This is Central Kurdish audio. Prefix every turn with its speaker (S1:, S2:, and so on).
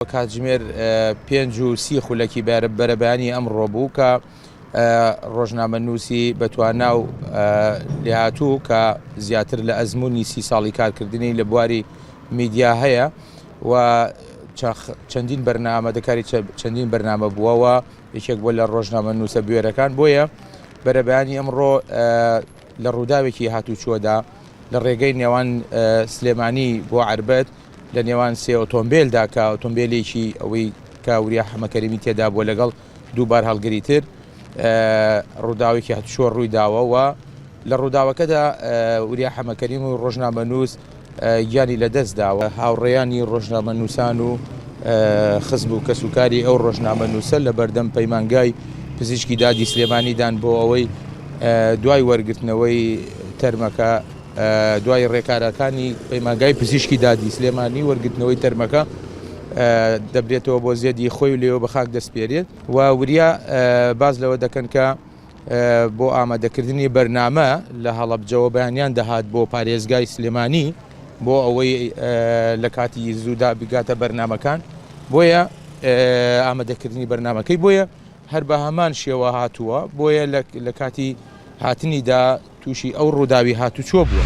S1: کاتژمێر 5:30 بەرەبەیانی ئەمڕۆ بوو کە ڕۆژنامەنووسی بەتوانا و لێهاتوو کە زیاتر لە ئەزمموی 30 ساڵی کارکردنی لە بواری میدیا هەیە و چەندین بەرنامە دەکاری چەندین بەرنامە بووەوە یەکێک بووە لە ڕۆژنامەنووسە بوێرەکان بۆیە بەرەبەیانی ئەمڕۆ لە ڕووداوێکی هاتوچۆدا لە ڕێگەی نێوان سلێمانی بۆ عربەت لە نێوان سێ ئۆتۆمبیلدا کە ئۆتۆمبیلێکی ئەوەی کە وریا حەمەکەریمی تێدا بووە لەگەڵ دوو بارهەڵگری تر ڕووداوێکی هاتوچۆ ڕووی داوە و لە ڕووداوەکەدا وریا حەمەکەریم و ڕۆژنامەنووس گیانی لەدەست داوە. هاوڕێیانی ڕۆژنامەنووسان و خزم و کەسوکاری ئەو ڕۆژنامەنووسە لە بەردەم پەیمانگای پزیشکی دادی سلێمانیدان بۆ ئەوەی دوای وەرگرتنەوەی تەرمەکە دوای ڕێکارەکانی پەیمانگای پزیشکی دادی سلێمانی وەرگرتنەوەی تەرمەکە دەبرێتەوە بۆ زێدی خۆی و لێوە بە خاک دەسپێرێت و وریا باس لەوە دەکەن کە بۆ ئامادەکردنی بەرنامە لە هەڵەبجەوە بەیانیان دەهات بۆ پارێزگای سلێمانی بۆ ئەوەی لە کاتی زوودا بگاتە بەرنامەکان بۆیە ئامادەکردنی بەرنامەکەی بۆیە هەر بە هەمان شێوە هاتووە بۆیە لە کاتی هاتنیدا تووشی ئەو ڕووداوی هاتوچۆ بووە.